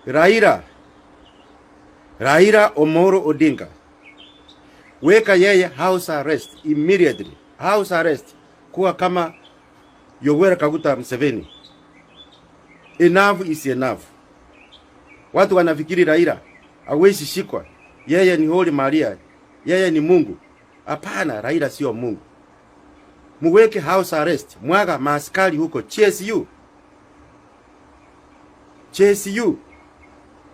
Raila, Raila Omolo Odinga, weka yeye house arrest immediately. House arrest, kuwa kama Yoweri Kaguta Museveni. Enough is enough. Watu wanafikiri Raila hawezi shikwa, yeye ni Holy Maria, yeye ni Mungu. Hapana, Raila sio Mungu. Muweke house arrest, mwaga maaskari huko GSU. GSU.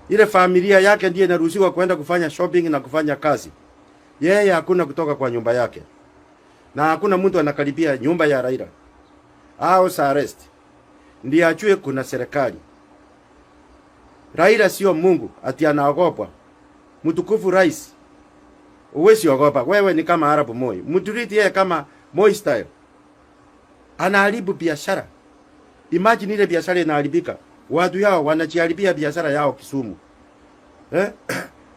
Ile familia yake ndiye inaruhusiwa kwenda kufanya shopping na kufanya kazi. Yeye hakuna kutoka kwa nyumba yake, na hakuna mtu anakaribia nyumba ya Raila. House arrest ndiye ajue kuna serikali. Raila sio Mungu ati anaogopwa. Mtukufu rais, uwezi ogopa. Wewe ni kama Arap Moi, mtreat yeye kama Moi style. Anaharibu biashara. Imagine ile biashara inaharibika, watu yao wanajiharibia biashara yao Kisumu, eh?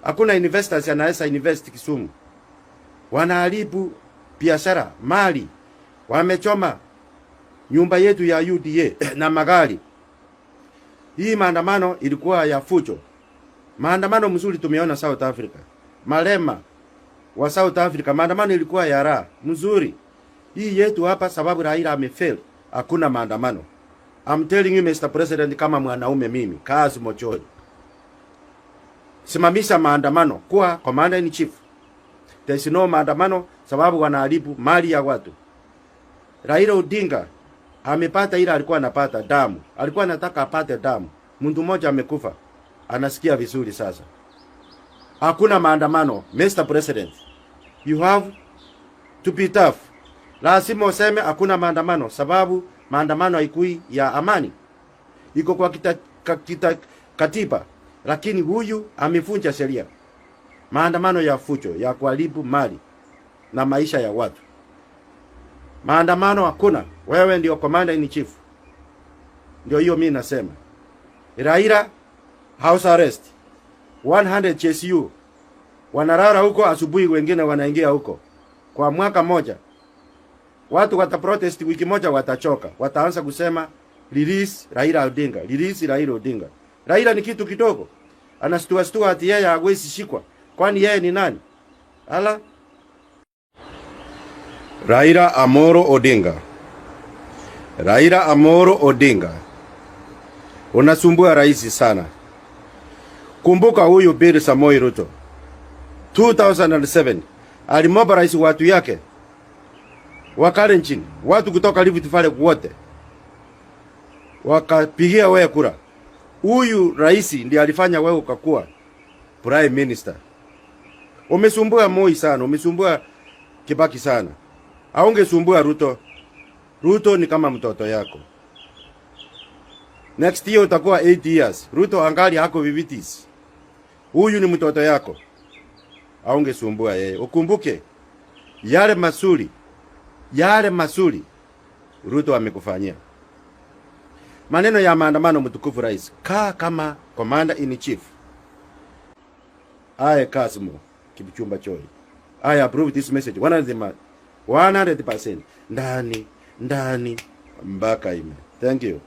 Hakuna investors anaweza invest Kisumu. Wanaharibu biashara, mali, wamechoma nyumba yetu ya UDA na magari. Hii maandamano ilikuwa ya fujo. Maandamano mzuri tumeona South Africa. Malema wa South Africa, maandamano ilikuwa ya raha mzuri. Hii yetu hapa, sababu Raila amefail, hakuna maandamano. I'm telling you, Mr. President, kama mwanaume mimi, Kazi Mochori, simamisha maandamano, kuwa commander in chief. There is no maandamano sababu wanaharibu mali ya watu. Raila Odinga amepata ile alikuwa anapata damu, alikuwa anataka apate damu. Mtu mmoja amekufa, anasikia vizuri sasa. Hakuna maandamano. Mr. President, you have to be tough. Lazima useme hakuna maandamano, sababu maandamano haikui ya amani, iko kwa katiba, lakini huyu amevunja sheria. Maandamano ya fujo ya kuharibu mali na maisha ya watu. Maandamano hakuna. Wewe ndio commander in chief. Ndio hiyo mimi nasema. Raila, house arrest. 100 GSU wanalala huko asubuhi, wengine wanaingia huko kwa mwaka moja. Watu wata protest wiki moja, watachoka, wataanza kusema, "Release Raila Odinga, release Raila Odinga." Raila ni kitu kidogo, anastua stua ati yeye hawezi shikwa. Kwani yeye ni nani? Ala. Raila Amolo Odinga, Raila Amolo Odinga, unasumbua rais sana. Kumbuka huyu Bill Samoei Ruto 2007 alimobilize watu yake wa Kalenjin, watu kutoka Rift Valley wote wakapigia wewe kura. Huyu rais ndiye alifanya wewe ukakuwa prime minister. Umesumbua Moi sana, umesumbua Kibaki sana. Aungesumbua Ruto. Ruto ni kama mtoto yako. Next year utakuwa 8 years. Ruto angali hako vivitis. Huyu ni mtoto yako. Aungesumbua yeye. Ukumbuke yale mazuri Ruto amekufanyia. Maneno ya maandamano, mtukufu rais, kaa kama commander in chief. I, Kasmo Kipchumba Choi, I approve this message 100%, ndani ndani mpaka ime. Thank you.